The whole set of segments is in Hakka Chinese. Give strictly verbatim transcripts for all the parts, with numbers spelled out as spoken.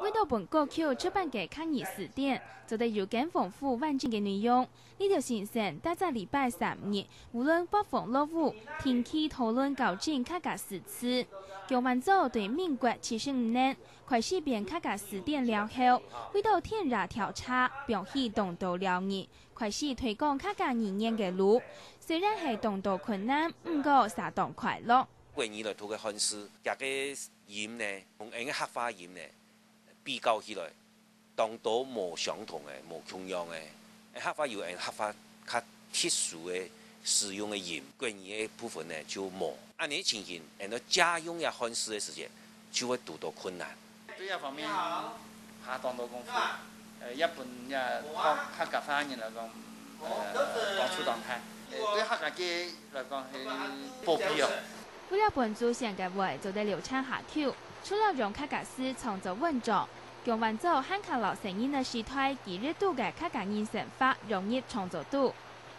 為著分各區出版个客語詞典，做得有更豐富完整个內容。這條先生逐隻禮拜三日，無論發風落雨，定期討論校正客家字詞。姜萬祖對民國七十五年開始編客家詞典了後，為著田野調查，放棄當多尞日，開始推廣客家語言个路。雖然係當多困難，毋過相當快樂。國語來讀个漢字，佢个音呢，同𠊎个客話音呢，比較起來，當多無相同个、無共樣个。客話有𠊎客話較特殊个使用个音，國語个部分呢就無。恁呢情形，𠊎等借用這漢字个時節，就會堵到困難。對這方面下當多功夫，呃，也分這客客家話人來講，呃，幫助當大。呃，對客家界來講係保庇哦。為了分祖先个話做得流傳下去，除了用客家字創作文章，姜萬祖還較摎細人仔時代記憶肚个客家人生活融入創作肚。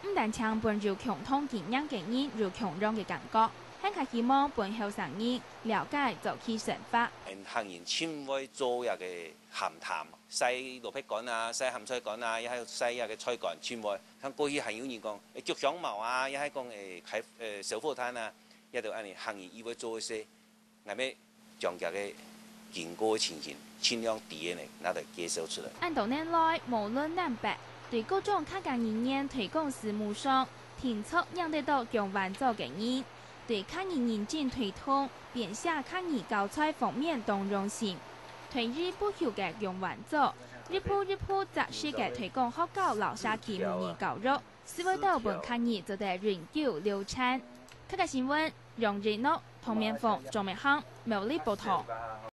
毋單淨分有共同經驗个人有共樣个感覺，還較希望分後生人了解早期生活。𠊎客人盡會做這个鹹淡，曬蘿蔔乾啊，曬鹹菜乾啊，也還有曬這个菜乾，盡會。像過去還有人講，誒，焗香茅啊，也還講，誒，開，誒，燒火炭啊，這兜恁呢客人佢會做一些，𠊎乜將佢个經過个情形，盡量知个呢，拿來介紹出來。恁多年來，無論南北，對各種客家語言推廣事務上，定著認得到姜萬祖个人，對客語認真推動、編寫客語教材方面當用心。退役不朽个姜萬祖，一步一步扎實个推廣學校摎社區母語教育，係為著分客語做得永久流傳。客家新聞，楊一諾、唐明鳳、張明航，苗栗報導。